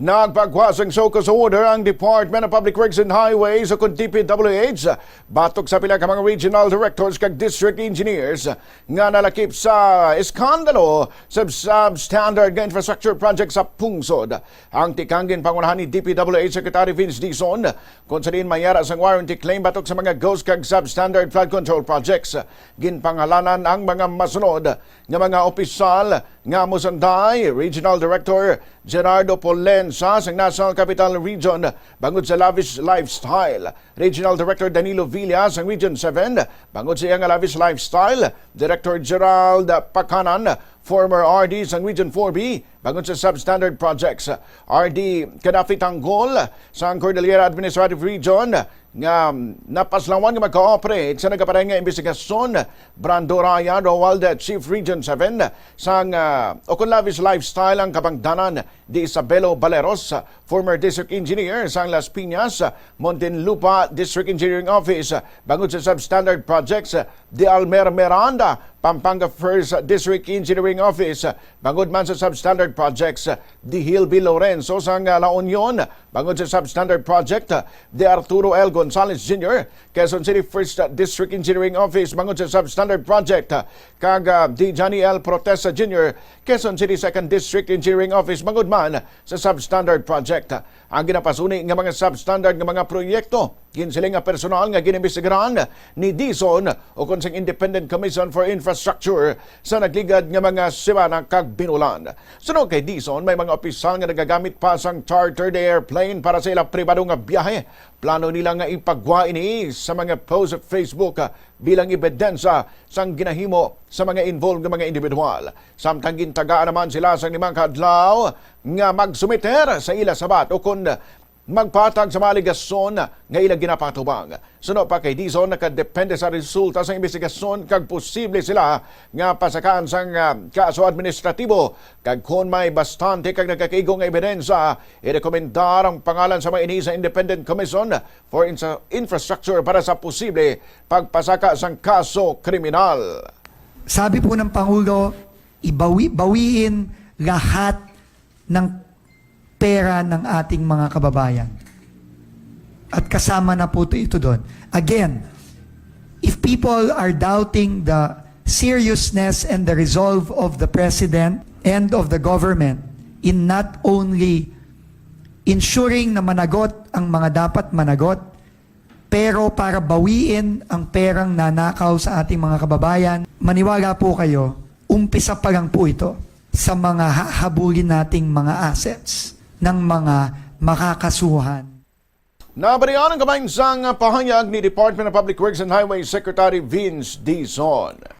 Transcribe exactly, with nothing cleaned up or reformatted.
Nagpagwa sang show cause order ang Department of Public Works and Highways o kon D P W H batok sa pila ka mga regional directors kag district engineers nga nalakip sa eskandalo sa substandard nga infrastructure project sa pungsod. Ang tikang ginpangunahan ni D P W H Secretary Vince Dizon, kung sa diin mayara sang warranty claim batok sa mga ghost kag substandard flood control projects. Ginpangalanan ang mga masunod nga mga opisyal nga mosanday: Regional Director Gerardo Polensa sang National Capital Region bangod sa lavish lifestyle, Regional Director Danilo Villa sang Region seven bangod sa iya nga lavish lifestyle, Director Gerald Pacanan, former R D sang Region four B, bangod sa substandard projects, R D Kadafi Tanggol sang Cordillera Administrative Region, nga napaslawan nga mag-cooperate sa nagapadayon nga imbestigasyon, Brando Raya Roald, Chief Region seven sang, ah, Ukon Lavish Lifestyle ang kabangdanan, di Isabelo Baleros, former District Engineer sang Las Piñas, Muntinlupa District Engineering Office, bangod sa substandard projects, di Almer Miranda, Pampanga First District Engineering Office, bangod man sa substandard projects, di Hilby Lorenzo sang, ah, La Union, bangod sa substandard project, di Arturo L Gonzalez Junior, Quezon City First District Engineering Office, bangod sa substandard project, kag, ah, di Johnny L Protesta Junior, Quezon City Second District Engineering Office, bangod man sa substandard project. Ang ginapasuni nga mga substandard nga mga proyekto, ginsiling nga personal nga ginimbestigaran ni Dizon ukon sang Independent Commission for Infrastructure sa nagligad nga mga semana kag binulan. Suno kay Dizon, may mga opisyal nga nagagamit pa sang chartered airplane para sa ilang pribado nga biyahe. Plano nila nga ipagwa ini sa mga post sa Facebook, ah, bilang ebidensya sang ginahimo sa mga involved nga mga individual. Samtang gintagaan naman sila sang lima ka adlaw nga magsumiter sa ila sabat ukon magpatag sa mga alegasyon nga ila ginapatubang. Suno pa kay Dizon, nakadepende sa resulta sa imbestigasyon kag posible sila nga pasakaan sang, ah, kaso administratibo, kag kon may bastante kag nagakaigo nga ebidensya, irekomendar ang pangalan sa mga ini sa Independent Commission for Insa-, Infrastructure para sa posible pagpasaka sang kaso kriminal. Sabi po ng Pangulo, ibawi, bawiin lahat ng pera ng ating mga kababayan. At kasama na po ito doon. Again, if people are doubting the seriousness and the resolve of the President and of the government in not only ensuring na managot ang mga dapat managot, pero para bawiin ang perang nanakaw sa ating mga kababayan, maniwala po kayo, umpisa pa lang po ito sa mga hahabulin nating mga assets ng mga makakasuhan. Nabalian ang kabahin sang pahayag ni Department of Public Works and Highways Secretary Vince Dizon.